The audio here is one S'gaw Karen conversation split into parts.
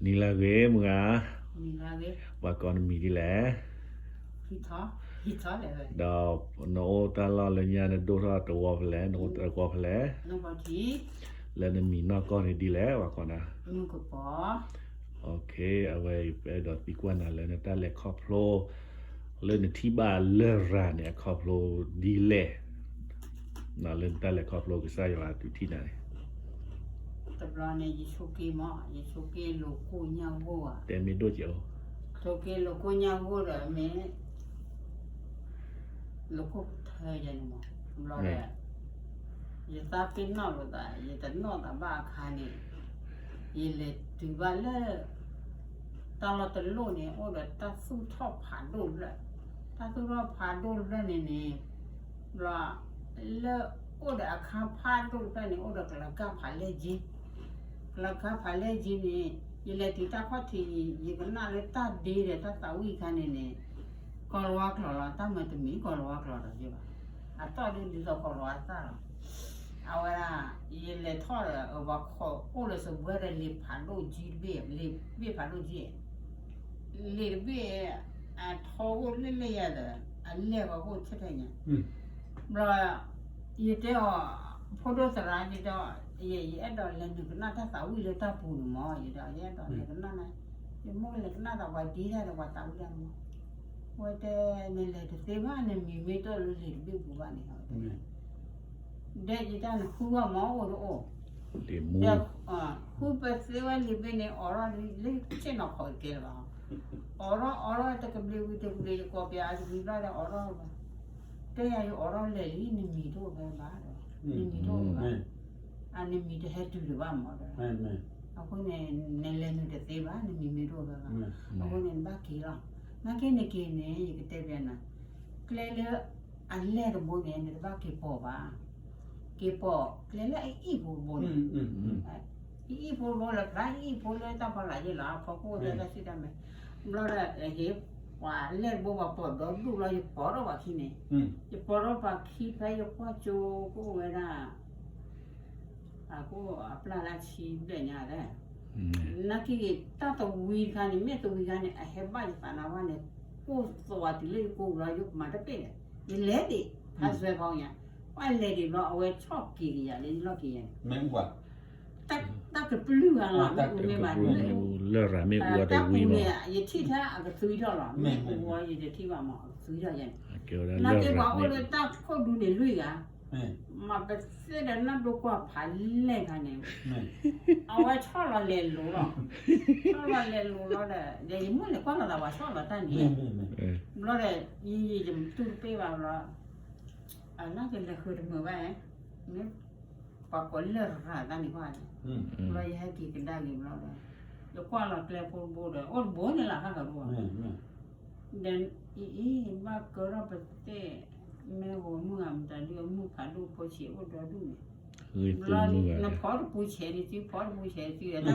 နံၤလၢအဂ့ၤ မုၢ်ဂၤ, နံၤလၢအဂ့ၤ, ပှၤကိးနမံၤဒ်လဲၣ်, ဟံထီၣ်, ဟံထီၣ်လဲၣ်, ဒီးနအိၣ်တၢ်လီၢ်လၢညါ နဒိၣ်ထီၣ်တဝီဖဲလဲၣ်, နအိၣ်တဝီဖဲလဲၣ်, လၢနမံၤနီၢ်ကီၢ်န့ၣ်ဒ်လဲၣ် ပှၤကိးနၤ, မုၢ်ကပီၤ, အဝဲပအဲၣ်ဒိးသံကွၢ်နၤလၢနတၢ်လဲၤခီဖျိ လၢနထံၣ်ဘၣ်လရာ်န့ၣ် အခီဖျိဒ်လဲၣ်, လၢနတၢ်လဲၤခီဖျိကစၢ်ယွၤအသုထံၣ်နၤန့ၣ်, တဘျီန့ၣ် ယဆိးက့မး, ယဆိးက့လိာ်ကိၣ်ညၣ်ဂိၢ်ဧါ, တဲမ့ၢ်ဒိၣ်ကဲးအိၣ်, ဆိးက့လိာ်ကိၣ်ညၣ်ဂိၢ်ဒီးမ့ၢ် လိာ်ကိၣ်ပထၢယဲန့ၣ်မး, ဘျီဒီး ယသးပ့ၤနီၣ်လိာ်သး ယတနီၣ်သးဘၣ်အခါန့ၣ်, ယလဲၤတုၤဘၣ်လၢ တၢ်လီၢ်တလိၣ်န့ၣ် အိၣ်ဒီးတၢ်သူၣ်ထီၣ်ဖးဒိၣ်တဖျၢၣ်, တၢ်သူၣ်ထီၣ်ဖးဒိၣ်တဖျၢၣ်န့ၣ်န့ၣ်, ဘျီ လၢအိၣ်ဒီးအခါဖးဒိၣ်တဖျၢၣ်န့ၣ် အိၣ်ဒီးကလၤကၢ်ဖးလဲၢ်ကၠ့, ကလၤကၢ်ဖးလဲၢ်ကၠ့န့ၣ် ယလဲၤတုၤတၢ်ခီၣ်ထံး ယကနၣ်လၢတၢ်ဒ့ဒီးတၢ်သးဝံၣ်အခါန့ၣ်န့ၣ်, ကီၤလၤဝါကျိာ်လီၤ, တၢ်မၤတမံၤကီၤလၤဝါကျိာ်ဒီးယဘၣ်, အတီၢ်ဒ်ဒ်သိးကီၤလၤဝါသၣ်လီၤ, အဝဲဒၣ် ယလဲၤထီၣ်ဒီး ပှၤခိးအိၣ်လၢစပွဲဒီးလံာ်ဖးဒိၣ်ကၠ့တဘ့ၣ်, လံာ်တဘ့ၣ်ဖးဒိၣ်ကၠ့, လံာ်တဘ့ၣ် အထီအိၣ်လၢလၢယၤဒီး အလဲၢ်ဂီၤအိၣ်ထဲထဲညါ, ဘျီ ယတဲအီၤ ဖိဒိၣ်သရၣ်ဒ်ဒီး ယအဲၣ်ဒိးလဲၤနုာ်ကနၣ်တၢ်သးဝံၣ်လၢတၢ်ပူၤန့ၣ်မး, ယဒီး ယအဲၣ်ဒိးလဲၤကနၣ်နၤ, ယမိၢ်လဲၤကနၣ်သးပှၤဒ့တၢ်ဒီးပှၤသးဝံၣ်တၢ်မး, ဝဲတဲ နလဲၤတသ့ဘၣ် နမံၤမ့ၢ်တအိၣ်လၢလံာ်တဘ့ၣ်ပူၤဘၣ်န့ၣ်, ဒဲယတၢ်နဃုဝဲမ့ၢ်အိၣ်တအိၣ်, ဃုပသ့ဝဲလံာ်ဘ့ၣ်န့ၣ် အိးထီၣ်လၢဆ့ၣ်နီၤခီၣ်ကဲလၢၤဘၣ်, အိးထီၣ်အိးထီၣ်တကဘျံးဝံၤတကဘျံး ယကိးပၠးအတဝံၤဘျီဒီးအိးထီၣ်ဘၣ်, တဲယၤယအိးထီၣ်လဲၣ်လံ နမံၤတအိၣ်ဖဲဘၣ်ဒီး, နမံၤတအိၣ်ဖဲဘၣ်, အနမံၤတဟဲတုၤတဘၣ်မးဒီး, အဃိန့ၣ် နလဲၤနုာ်တသ့ဘၣ် နမံၤမ့ၢ်တအိၣ်ဖဲဘၣ်, အဃိန့ၣ် နဘၣ်က့ၤလီၤ, နာ်က့နက့ၤန့ၣ် ယကတဲပျးနၤ, ကျဲလၢအလဲၢ်တဘိန့ၣ် နတဘၣ်က့ၤပိာ်ဘၣ်, က့ၤပိာ်ကျဲလၢအအံၣ်ဖိတဘိန့ၣ်, အအံၣ်ဖိတဘိလၢဖျါအံၣ်ဖိလၢတၢ်ဖီလာ်ယ့ၢ်လီၤ အဖီခိၣ်ဒီးတၢ်စံၣ်တၢ်မဲ, ဘျီဒီး ဟ့ၣ် ပှၤလဲၢ်တဘိပှၤပိာ်ဒီဒူၣ်လီၤ ယပိာ်ထီၣ်ပှၤခံန့ၣ်, ယပိာ်ထီၣ်ပှၤခံဖဲယကွၢ်ကၠိကအိၣ်ဝဲဒၣ် အကိၣ်အပျၢ်လၢဆံဘျဲၣ်ညါဒီး, နာ်က့ဂ့ၤ တၢ်သဝံတခါန့ၣ် မ့ၢ်သဝံတခါန့ၣ် အဟဲဘၣ်ယသးနါဝဲန့ၣ်, ကိၢ်သဝးတုၤလၢယကိၢ်လီၤ ယကမၤတပ့ၢ်ဒီး, ယလဲၤဒံး ဖးစွဲဖီညါ, ပှၤလဲၤဒံးဘျီ အဝဲဆီၣ်က့ၤကယၤလၢယလီၢ်က့ၤယၤန့ၣ်, တၢ်ကပျုၢ်ဂၤလီၤ မ့ၢ်အူမ့ၢ်ဘၣ်န့ၣ်, တၢ်ပူၤန့ၣ် ယထံၣ်ထဲအကသွံထီၣ်လီၤ မ့ၢ်အူဝဲယတထံၣ်ဘၣ်မး အကသွံထီၣ်ယၤန့ၣ်, နာ်က့ပှၤအိၣ်လၢတၢ်ခိၣ်ဒူန့ၣ်လွံၢ်ဂၤ မ့ၢ်ပသ့ၣ်ဒီးနၢ်ဒိကွၢ်ဖးလဲၢ်ခါန့ၣ်, အဝဲဆီၣ်လီၤလဲၤလိၤလီၤ, ဆီၣ်လီၤလဲၤလိၤလီၤဒီး ဒီးယမိၢ်လဲၤကွၢ်လီၤသးပှၤဆီၣ်လီၤတၢ်န့ၣ်, ဘျီဒီး ယယတူၢ်တပ့ၢ်ဘၣ်ဘျီ, အနာ်က့လဲၤဃုာ်တမုာ်ဘၣ်, မ့ၢ်ပှၤကိးလၢရၤတၢ်န့ၣ်ကွၢ်န့ၣ်, ဘျီယဟဲက့ၤကဒါက့ၤဘျီဒီး, ယကွၢ်လီၤကျဲဖိတဘိဒီး အိၣ်တဘိန့ၣ်လီၤ ဟးဂၤတအိၣ်ဘၣ်, ဒီးအံၤအံၤ ဘၣ်ကၢထီၣ်ပသ့ၣ်, မ့ၢ်ဂီၤမုၢ်ဂၤမတၤဒုး အမုၢ်ဖးဒိၣ်ဖိဆံးအိၣ်ဒီဒူၣ်န့ၣ်, ဘျီနဖီတပူၤဆဲးန့ၣ်သု ဖီတပူၤဆဲးသု တၢ်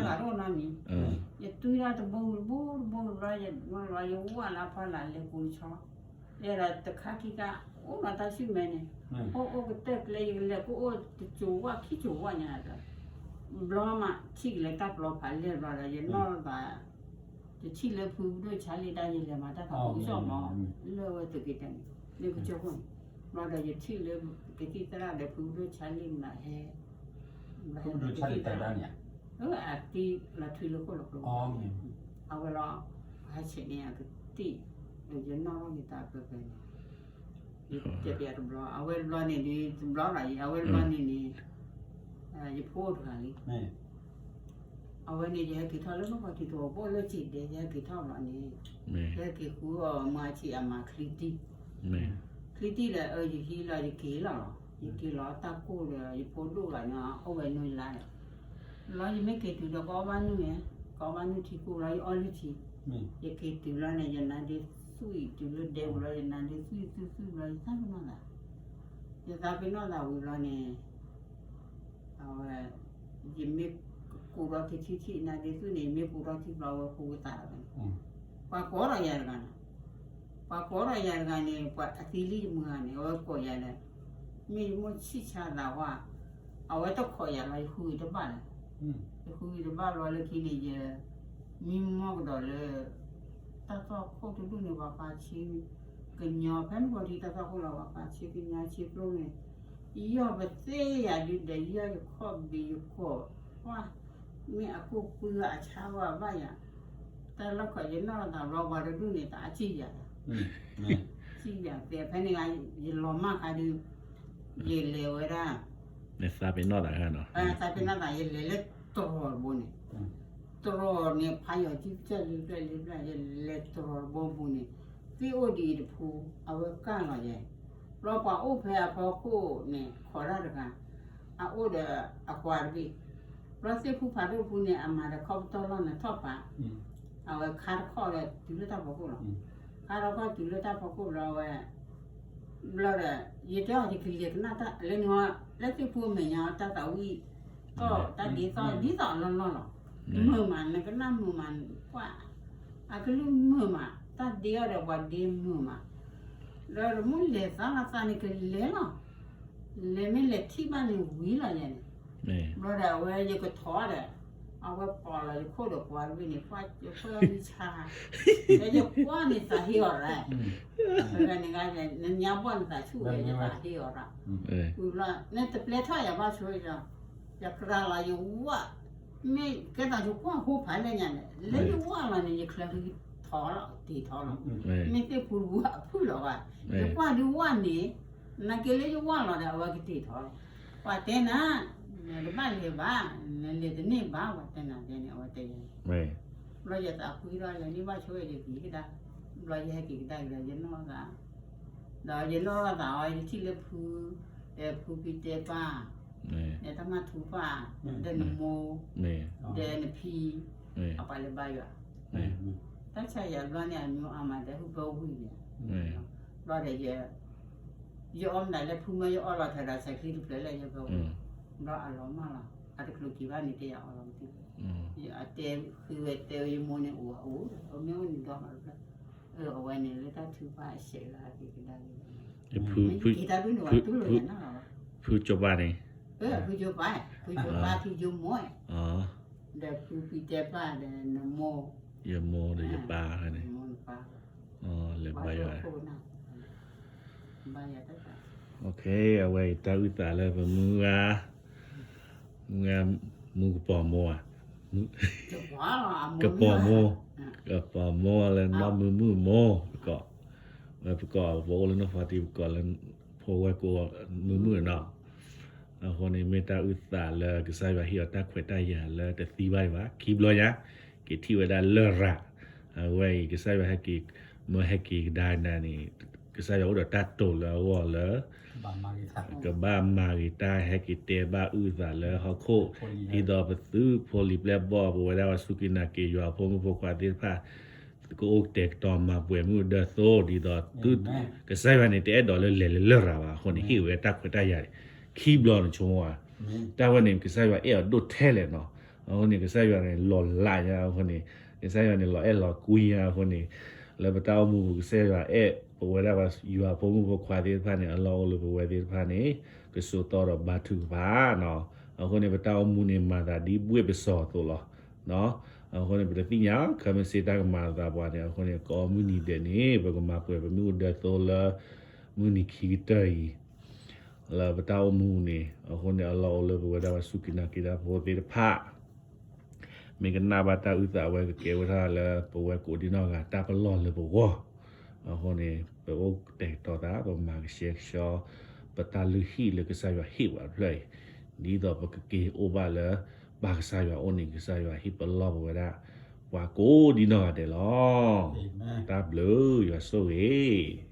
ဂၤတအိၣ်နီတမံၤ, ယတွံၢ်ဒၣ်တဘိတဘိတဘိတဘိဘျီ ယဝၢ်လၢဖီလာ်လဲၤကူတဆီ, ယဲဒီးတခါခံခါ အိၣ်ဒီးတၢ်ဆူၣ်မဲန့ၣ်, အိၣ်အိၣ်ကတၢၢ်ကျဲ ယကလဲၤကအိၣ်တစိၤဝၣ်ခံစိၤဝၣ်ညါဒီး, ဘျီမး ထံၣ်ကလဲၤတၢ်ပျီဖးလဲၢ်ဘျီဒီး ယနီၢ်ဘၣ် ယထံၣ်လၢဖုဒိၣ်ဆါလံတၢ် ယလဲၤမၤတၢ်သးပူၤကစီၣ်မး လၢအဝဲသုးက့တၢန့ၣ် လၢကစၢၢ်ခိၣ်န့ၣ်, ဘျီဒီးယထံၣ်လၢကသံၣ်သရၣ်ဒီးဖုဒိၣ်ဆါလံမးဟဲ, ဖုဒိၣ်ဆါလံတၢ်န့ၣ်, အတံၤလီၤထွံလၢခိၣ်လီၤကျိ, အဝဲလီၤ, ဟဲဆဲးန့ၢ်အကသံၣ်, ယနီၢ်ထီၣ်ယသးပၢၤပၢၤန့ၣ်, ယတဲပျးတဘျီ အဝဲတဘျီန့ၣ်ဒီး တဘျီလီၤ အဝဲတဘျီန့ၣ်န့ၣ်, ယဖိအိၣ်တဂၤလံ အဝဲန့ၣ် ယဟဲက့ၤထီၣ်လၢနီၢ်ကီၢ်ထံးတဝီ ဘိၣ်လၢစံးဒဲး ယဟဲက့ၤထီၣ်ဘျီန့ၣ်, ယဟဲက့ၤဃုအီၣ်မၤဆံးအမၤချံတံၢ်, ချံတံၢ်ဒီး ယဟံးလီၤ ယက့ၤလီၤလီၤ, ယက့ၤလီၤတၢ်ကိၢ်ဒီး ယဖိဒိၣ်ဂၤန့ၣ် အိၣ်ဝဲနွံလါဒီး, လီၤယမ့ၢ်က့ၤတုၤဒီး ကအီၣ်ဘၣ်နုၢ်န့ၣ်, ကအီၣ်ဘၣ်နုၢ်ထံကိၢ်လီၤ ယအီၣ်လုၢ်ထံ, ယက့ၤတုၤလီၤန့ၣ် ယနါဒ့သွံၣ်တုၤလၢဒဲပူၤလီၤ ယနါဒ့သွံၣ်သွံၣ်သွံၣ်ဘျီ ယသးပ့ၤနီၣ်သး, ယသးပ့ၤနီၣ်သးဝံၤဘျီန့ၣ် အဝဲ, ယမ့ၢ်ကူးထီၣ်က့ၤထံထံၣ် နါဒ့သွံၣ်န့ၣ် ယမ့ၢ်ကူးထီၣ်ထံဘျီ အဝဲကူးဝံသးလီၤန့ၣ်, ပှၤကိးထီၣ်ယၤတဂၤန့ၣ်, ပှၤကိးထီၣ်ယၤတဂၤန့ၣ် ပှၤအသံလံယမုၢ်ဂၤန့ၣ် အဝဲကိးယၤဒီး, မ့ၢ်ယမိၢ်ဆံၣ်ဆါသးဝဲ, အဝဲတခိးယၤလီၤ ယဃုတဘၣ်လၢ, ယဃုတဘၣ်ဘျီလၢခံန့ၣ် ယ မံမီၢ်ကဒီးလၢ တၢ်သွၣ်ခိၣ်တဒူၣ်န့ၣ် ပှၤပာ်ဆံး ကညီဖဲန့ၣ် ပှၤထံတၢ်သွၣ်ခိၣ်လီၤ ပှၤပာ်ဆံးကညီဆံးကျိန့ၣ် ယီၢ်ပသ့ယၤဒုးဒီး ယီၢ်ယခီၣ်ဘ့ၣ်ယကိာ် ပှၢ် မ့ၢ်အကိၢ်ကွံအဆါဝဲဘၣ်ယၤ တၢ်လီၢ်ခီယနီၢ်သးဘျီပှၤတဒူၣ်န့ၣ် တၢ်အစံၣ်ယၤ စံၣ်ယၤသ့ဖဲန့ၣ် ယလီၤမၢ်ခါဒုး ယလဲၤဝဲဒၣ် သးပ့ၤနီၣ်သး ယလဲၤလၢတရီတဘိန့ၣ် တရီန့ၣ် ဖးယီၤကံကၢၢ်လံဘျဲၣ်လံဘျဲၣ် ယလဲၤတရီတဘိပူၤန့ၣ် သ့ၣ်အိၣ်ဒံးတဖု အဝဲကၢ်လီၤယဲ ဘျီပှၤအိၣ်ဖဲအဖီခိၣ်န့ၣ် ခိးတၢ်တဂၤ အအိၣ်ဒီးအကွၢ်တဘ့ၣ် ဘျီသ့ၣ်ဖူဖးဒိၣ်တဖုန့ၣ် အမၤဒီးခီပတီၢ်လီၢ်န့ၣ်ထီၣ်ဖး အဝဲခါတခီၣ်ဒီးတုၤလၢတၢ်ဖီခိၣ်လီၤ ခါတခီၣ်တုၤလၢတၢ်ဖီခိၣ်ဘျီဝဲ ဘျီဒီး ယတဲအီၤယကလဲၤကနၣ်တၢ်လၢန့ၣ် လၢသ့ၣ်ဖူအမဲာ်ညါတၢ်သးဝံၣ် သီၣ်တၢ်ဒ့သီၣ်ဒ်သိးအလီၢ်လီၢ်လီၤ မုာ်မး နကနၣ်မုာ်မး ပှၤ အကလုၢ်မုာ်မး တၢ်ဒ့အီၤဒီးပှၤဒ့မုာ်မး ဒီးတမုၢ်လဲၤသးလီၤသးန့ၣ်ကလဲၤလီၤ လဲၤမ့ၢ်လဲၤထံၣ်ဘၣ်န့ၣ်ဝံၤလီၤယဲန့ၣ် ဘျီဒီးအဝဲယကထီၣ်ဒီး အဝဲပိာ်လီၤယခိၣ်ဒီးပှၤတဘ့ၣ်န့ၣ် ပှၤယခိၣ်မံဆါ လၢယကွၢ်န့ၣ်သးဟ့အီၤရၣ် နက နညါဘီၣ်နသးဆူၣ်ဝဲယသးဟ့အီၤရၣ် ဝံၤဘျီ နတပျဲထီၣ်ယၤဘၣ်ဆိဒီး ယကြၤလီၤယဝၣ် မ့ၢ်ကဲသးယကွၢ်ဟိဖးလဲၣ်ညါန့ၣ် လၢယဝၣ်လီၤန့ၣ် ယချၢကထီၣ်လီၤ တ့ၢ်ထီၣ်လီၤ မ့ၢ်သ့ၣ်ဖူတဝၣ်အဖုၣ်လီၤဘၣ် ယကွၢ်ဒုးဝၣ်န့ၣ် နာ်က့လၢယဝၣ်လီၤဒီးအဝဲကတ့ၢ်ထီၣ်လီၤ ပှၤတဲနၤ နတဘၣ်လဲၤဘၣ် နလဲၤတန့ၢ်ဘၣ် ပှၤတဲနၤဒဲန့ၣ် အဝဲတဲယၤ ဘျီယသးဖှံထီၣ်လဲၤန့ၢ်ဘၣ်ဆိဝဲယက့ၤကဒါ ဘျီယဟဲက့ၤကဒါက့ၤဒီးယနီၢ်သး ဒီးယနီၢ်သးအီၤ ယထံၣ်လၢဖု ဒီးဖုဖံတဲပၢ် ဒီးတၢ်မၤထူပၢ် ဒီးနမိၢ် ဒီးနဖံ အပှၤလၢဘါယွၤ တၢ်ဆါယၤဘျီန့ၣ် အမျိုးအမၤဒီးဟူဖၢဝံၣ်န့ၣ် ဘျီဒီး ယအီၣ်မနုၤလၢဖုမၢယအီၣ်လီၤထဲဒီးဆဲးချံတဖျၢၣ်လၢယဖၢဝံၣ် ဘျီအလီၤမၢ်လီၤ အတကျိၤက့ၤဘၣ်န့ၣ် တဲယၤအီၣ်လီၤမတံၢ် အတဲဃုဝဲတဲဝဲယမိၢ်န့ၣ်အိၣ်အအိၣ် အမ့ၢ်အိၣ်န့ၣ်ဒီးမးတဖျၢၣ် အဝဲန့ၣ်လၢတၢ်ထုကဖၣ်အဆဲးလၢအက့ၤကဒါက့ၤ ဖု ဖုကၠိပၢ်န့ၣ် ဖုကၠိပၢ် ဖုကၠိပၢ်ထံကၠိမိၢ် ဒီးဖုဖံတဲပၢ်ဒီး နမိၢ် ယမိၢ်ဒီးယပၢ်န့ၣ် လဲၤဘါယွၤ အဝဲအံၤတၢ်အုၣ်သးလၢပမုၢ်ဂၤ မုၢ်ဂၤ မူကပီၤမိၢ်ဧါ ကပီၤမိၢ် ကပီၤမိၢ်လၢနီၢ်မုာ်မုာ်မိၢ် ပကိး ပကိးပအိၣ်လၢနီၢ်ဖီတံၢ် ပကိးလၢဖိဝဲၢ်ကိးမုာ်မုာ်နီၤ အဃိန့ၣ်မ့ၢ်တၢ်အုၣ်သးလၢကစၢ်ယွၤဟ့ၣ်အီၤတၢ်ခွဲးတၢ်ယာ်လၢတသံဘၣ်ဒံးဘၣ် ခံဘျီညါ က့ၤထံၣ်ဝဲဒၣ်လရာ် အဝဲအံၤ ကစၢ်ယွၤဟဲက့ၤ မၢဟဲက့ၤကဒါနၤန့ၣ် ကစၢ်ယွၤအိၣ်ဒီးတၢ်တိာ်လၢအဂီၢ်လၢ ကဘၣ်မၤဂ့ၤတၢ်ဟဲက့ၤတဲဘၣ်အုၣ်သးလၢဟီၣ်ခိၣ် ဒ်သိးပသုးဖိလံၤပျဲၢ်ဘီၣ် ပဝဲဒၣ်ပှၤစူၢ်က့ၤနာ်က့ၤယွၤအဖိမုၣ်ဖိခွါသ့ၣ်တဖၣ် ကအိၣ်ကတဲာ်ကတီၤမၤပှဲၤမုၢ်အဒၢးသိး ဒ်သိးသု ကစၢ်ယွၤန့ၣ် တအဲၣ်ဒိးလၢလဲၤလၢလရာ်ဘၣ် အဃိန့ၣ် ဟ့ၣ်ဝဲတၢ်ခွဲးတၢ်ယာ်န့ၣ် ခံဘျီန့ၣ်ဆိကမိၣ်ဧါ တၢ်ဝဲန့ၣ် ကစၢ်ယွၤအဲၣ်အီၤဒိၣ်ထဲလဲၣ်နီၤ အဃိန့ၣ် ကစၢ်ယွၤန့ၣ် လီၤလးညါအဃိန့ၣ် ကစၢ်ယွၤန့ၣ် လီၤအဲၣ်လီၤကွံညါအဃိန့ၣ် လၢပတၢ်အိၣ်မူပူၤ ကစၢ်ယွၤအဲၣ် ပဝဲဒၣ်ပှၤယွၤဖိမုၣ်ဖိခွါသ့ၣ်တဖၣ်န့ၣ် အလီၢ်အိၣ်လၢပဝဲသ့ၣ်တဖၣ်န့ၣ် ကစိာ်သီဒီးဘါထုကဖၣ်နီၤ အဃိန့ၣ် ပတၢ်အိၣ်မူန့ၣ် မၤသးဒ်ဘှ့ၣ်ပစီၤအသိးလီၤ အဃိန့ၣ် ပတသ့ၣ်ညါ ခဲမုၢ်ဆ့ၣ်တၢ်ကမၤအသးပှၤန့ၣ် အဃိန့ၣ် ကိးမုၢ်နံၤဒဲးန့ၣ် ပကမၤပှဲၤပမုၢ်အဒၢးသိးလၢ မုၢ်နံၤခံကတၢၢ်အံၤ လၢပတၢ်အိၣ်မူန့ၣ် အဃိန့ၣ် အလီၢ်အိၣ်လၢပဝဲဒၣ်ပှၤစူၢ်က့ၤနာ်က့ၤတၢ်ဖိသ့ၣ်တဖၣ် မ့ၢ်ကနၣ်ဘၣ်တၢ်အုၣ်သးဝဲကကဲဝဲဒၣ်လၢပဝဲကိးဒံနီၢ်ဂၤ တၢ်ပလီၢ်လၢပဂီၢ်, အဃိန့ၣ် ပအိၣ်ကတဲာ်ကတီၤသး ပမၤကဆှဲကဆှီ ပတၢ်လုၢ်ဟံၣ်လၢကစၢ်ယွၤဟ့ၣ်ပှၤတဖျၢၣ်အံၤ, ဒ်သိးပကက့ၤအိၣ်ဘၣ်လၢ ပၢ်ကစၢ်ယွၤအအိၣ်န့ၣ် ကစၢ်ယွၤဟ့ၣ်ပလီၢ်ပဝဲဒၣ် ပှၤကိးဒံနီၢ်ဂၤဒဲးလီၤ. တၢ်ဘျုးယွၤဆိၣ်ဂ့ၤ